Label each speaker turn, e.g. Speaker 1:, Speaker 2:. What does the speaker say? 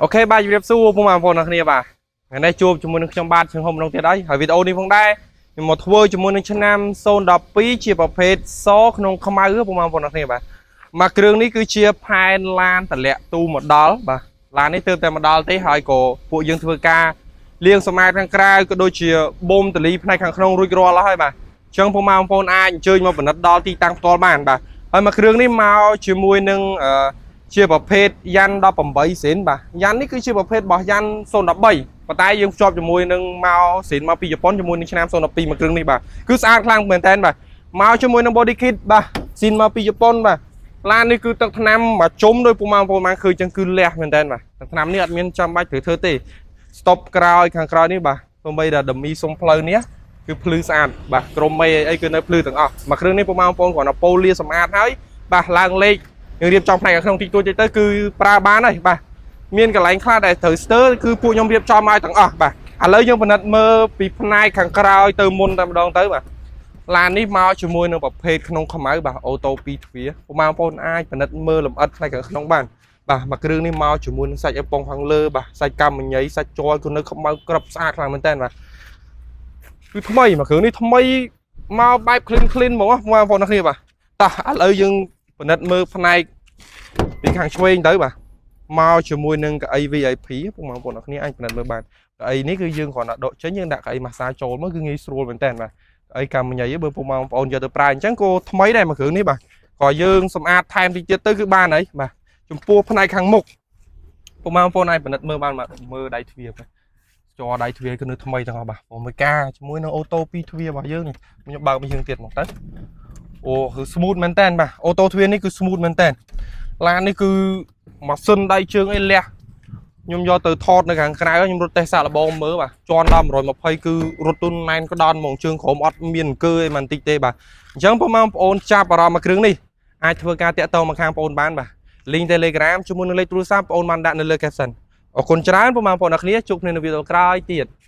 Speaker 1: OK បាទជម្រាបសួរពុកម៉ែបងប្អូនអ្នកគ្នាបាទថ្ងៃនេះជួបជាមួយនឹងខ្ញុំបាទជើងហុំម្ដងទៀតហើយហើយវីដេអូនេះផងដែរខ្ញុំមកធ្វើជាមួយនឹងឆ្នាំ012ជាប្រភេទសក្នុងខ្មៅពុកម៉ែបងប្អូនអ្នកគ្នាបាទមកគ្រឿងនេះគឺជាផែនឡានតម្លាក់ទូមកដល់បាទឡាននេះទើបតែមកដល់ទេហើយក៏ពួកយើងធ្វើការលាងសម្អាតខាងក្រៅក៏ដូចជាបូមតលីផ្នែកខាងក្នុងរួចរាល់ហើយបាទអញ្ចឹងពុកម៉ែបងប្អូនអាចអញ្ជើញមកពិនិត្យដល់ទីតាំងផ្ទាល់បានបាទហើយមកគ្រឿងនេះមកជាមួយនឹងអឺ ជាប្រភេទយ៉ាន់18សេនបាទយ៉ាន់នេះគឺជាប្រភេទរបស់យ៉ាន់013ប៉ុន្តែយើងភ្ជាប់ជាមួយនឹងមកសេនមកពីជប៉ុនជាមួយនឹងឆ្នាំ012មួយគ្រឿងនេះបាទគឺស្អាតខ្លាំងមែនតើបាទមកជាមួយនឹង body kit បាទស៊ីនមកពីជប៉ុនបាទឡាននេះគឺទឹកថ្នាំមកជុំដោយពុកម៉ែបងប្អូនបានឃើញចឹងគឺលះមែនតើបាទទឹកថ្នាំនេះអត់មានចាំបាច់ត្រូវធ្វើទេ stop ក្រោយខាងក្រោយនេះបាទសូម្បីតែដមីសុំផ្លូវនេះគឺភ្លឺស្អាតបាទក្រុមមេអីគឺនៅភ្លឺទាំងអស់មួយគ្រឿងនេះពុកម៉ែបងប្អូនគ្រាន់តែប៉ូលាសម្អាតហើយបាទឡើងលេខ យើងរៀបចំផ្នែកខាងក្នុងតិចតួចតិចទៅគឺប្រើបានហើយបាទមានកន្លែងខ្លះដែលត្រូវស្ទើរគឺពួកខ្ញុំរៀបចំឲ្យទាំងអស់បាទឥឡូវយើងពិនិត្យមើលពីផ្នែកខាងក្រោយទៅមុនតែម្ដងទៅបាទឡាននេះមកជាមួយនឹងប្រភេទក្នុងខ្មៅបាទអូតូ2ទ្វារពុកម៉ែបងប្អូនអាចពិនិត្យមើលលម្អិតផ្នែកខាងក្នុងបានបាទមួយគ្រឿងនេះមកជាមួយនឹងសាច់អេប៉ុងខាងលើបាទសាច់កម្មញីសាច់ជ័រគឺនៅខ្មៅក្របស្អាតខ្លាំងមែនតើបាទគឺថ្មីមួយគ្រឿងនេះថ្មីមកបែប clean clean ហ្មងបងប្អូនអ្នកគ្នាបាទតោះឥឡូវយើងពិនិត្យមើលផ្នែក ពីខាងឆ្វេងទៅបាទមកជាមួយនឹងកៅអី VIP ពុកម៉ែបងប្អូនអរគ្នាអាចពិនិត្យមើលបានកៅអីនេះគឺយើងគ្រាន់តែដកចេញយើងដាក់កៅអីម៉ាសាចូលមកគឺងាយស្រួលមែនតើបាទកៅអីកម្មញីបើពុកម៉ែបងប្អូនយកទៅប្រើអញ្ចឹងក៏ថ្មីដែរមួយគ្រឿងនេះបាទក៏យើងសម្អាតថែមតិចទៀតទៅគឺបានហើយបាទចំពោះផ្នែកខាងមុខពុកម៉ែបងប្អូនអាចពិនិត្យមើលបានបាទមើលដៃទ្វារបាទចរដៃទ្វារគឺនៅថ្មីទាំងអស់បាទព្រោះមួយការជាមួយនឹងអូតូពីរទ្វាររបស់យើងនេះខ្ញុំបើកមួយយើងទៀតមកទៅអូគឺ smooth មែនតើបាទអូតូទ្វារនេះគឺ smooth មែនតើ ឡាននេះគឺម៉ាស៊ីនដៃជើងអីលះខ្ញុំយកទៅថតនៅខាងក្រៅខ្ញុំរត់តេស្តសាកល្បងមើលបាទជន់ដល់120គឺរត់ទុនណែនក្តន់ហ្មងជើងក្រោមអត់មានអង្គើអីមិនតិចទេបាទអញ្ចឹងបងប្អូនចាប់អារម្មណ៍មួយគ្រឿងនេះអាចធ្វើការតាក់ទងមកខាងបងប្អូនបានបាទ link Telegram ជាមួយនឹងលេខទូរស័ព្ទបងប្អូនបានដាក់នៅលើ caption អរគុណច្រើនបងប្អូនអរគ្នាជួបគ្នានៅវីដេអូក្រោយទៀត។